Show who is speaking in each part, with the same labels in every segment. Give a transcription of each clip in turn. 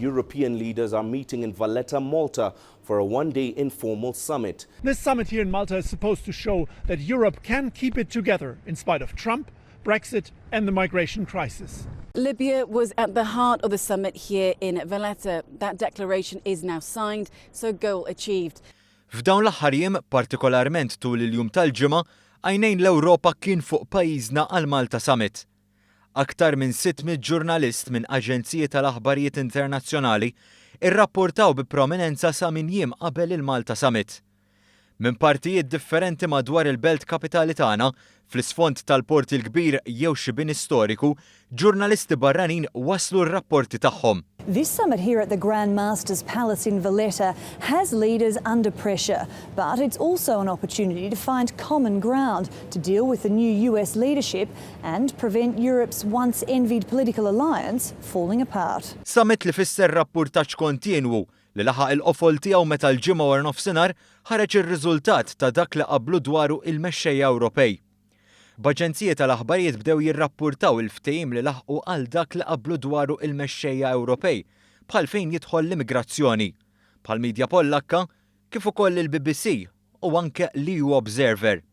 Speaker 1: European leaders are meeting in Valletta, Malta for a one-day informal summit.
Speaker 2: This summit here in Malta is supposed to show that Europe can keep it together in spite of Trump, Brexit and the migration crisis.
Speaker 3: Libya was at the heart of the summit here in Valletta. That declaration is now signed, so goal achieved.
Speaker 4: F'dawn l-aħħar jiem, partikolarment tul il-jum tal-Ġimgħa, għajnejn l-Ewropa kien fuq pajjiżna għal Malta Summit. Aktar minn 600 ġurnalist minn aġenziji tal-aħbarijiet internazzjonali irrapportaw bi prominenza sa minn jiem qabel il-Malta Summit. Minn partijiet differenti madwar il-belt kapitali tagħna, fl-isfond tal-Port il-Kbir jew xi bini storiku, ġurnalisti barranin wasslu r-rapporti tagħhom.
Speaker 5: This summit here at the Grand Master's Palace in Valletta has leaders under pressure, but it's also an opportunity to find common ground to deal with the new US leadership and prevent Europe's once envied political alliance falling apart.
Speaker 4: Summit li fisser rappurtaġġ kontinwu li laħaq il-qofol tiegħu meta l-Ġimgħa wara nofsinhar ħareġ ir-riżultat ta' dak li qablu dwaru il-mexxejja Ewropej. B'aġenziji tal-aħbarijiet bdew jirrappurtaw il-ftehim li laħqu għal dak li qablu dwaru il-mexxejja Ewropej, bħal fejn jidħol l-immigrazzjoni, bħal media Pollakka, kif ukoll il-BBC u anke l-EU Observer.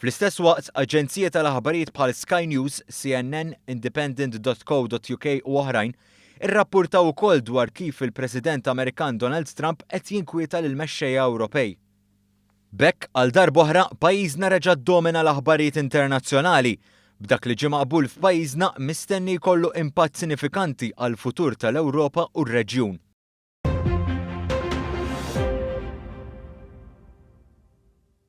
Speaker 4: Fl-istess waqt, aġenziji tal-aħbarijiet bħal Sky News, CNN, Independent.co.uk u oħrajn irrappurtaw ukoll dwar kif il-President Amerikan Donald Trump qed jinkwieta lil mexxejja Ewropej. B'hekk għal darb'oħra pajjiżna reġa' domina l-aħbarijiet internazzjonali b'dak li ġie maqbul f'pajjiżna mistenni jkollu impatt sinifikanti għal futur tal-Ewropa u r-reġjun.